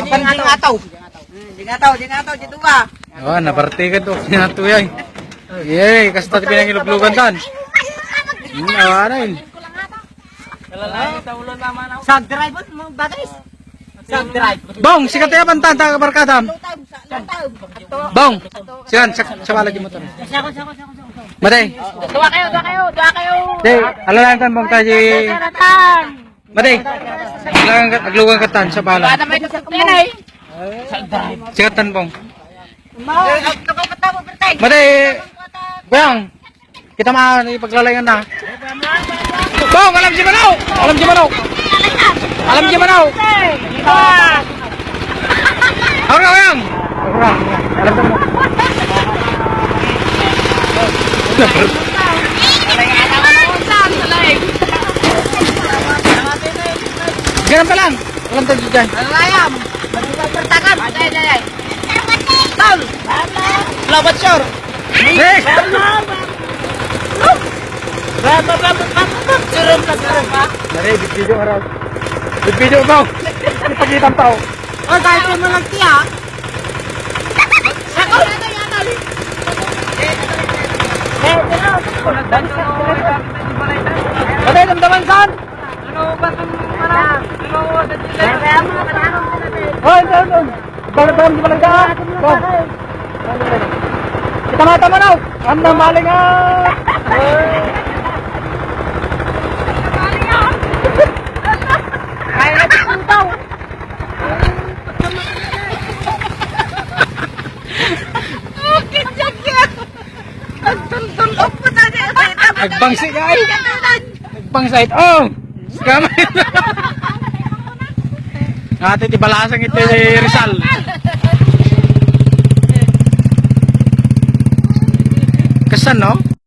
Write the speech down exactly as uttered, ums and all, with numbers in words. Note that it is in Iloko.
Panjingataw. Jingataw, jingataw, dito ka. Oh, nabartigan to. Jingataw, yay. Yay, kasta ti pinangiluglugan tan. Hmm, awanan. Sa drive mo, bagay. Sa drive. Bong, sikat ya bantan ta barkadam. Bong, siyan, sa, sa bala di motor. Mate. Dua kayo, dua kayo, dua kayo. Di, alalayan tan, Bong, tayo. Mate. Aglugan, aglugan ka tan sa bala. Ano may gusto ko yan, eh? Sikat tan, Bong. Mate. Bong. Kita man, ipaglalayan na. Bong, alam si Manok! Alam si Manok! Alam si Manok! Ako na, Wayang! Ako na. Alam ko na. Ganun pa lang. Alam tayo dyan. Alayam. Magpapagpertakan. Ay, ay, ay. Tol! Labat, sure! Next! Dali, video ka raw. Video ka. Ipakita ang tao. Oh, dahil mo lang siya. Ako! Patay, damdaman saan? Ano ba itong parang, ano, Oh, ito, ito. Balik, balik, balik ka. Oh. Kita mata mo na. Ang namaling, ah. Ay, nagputaw. Okay, check yan. Agtultulok po tayo. Agbangsi ka, ay. Agbangsi, oh. Scam. Ate, ti balasang iti Rizal. Kasan, no?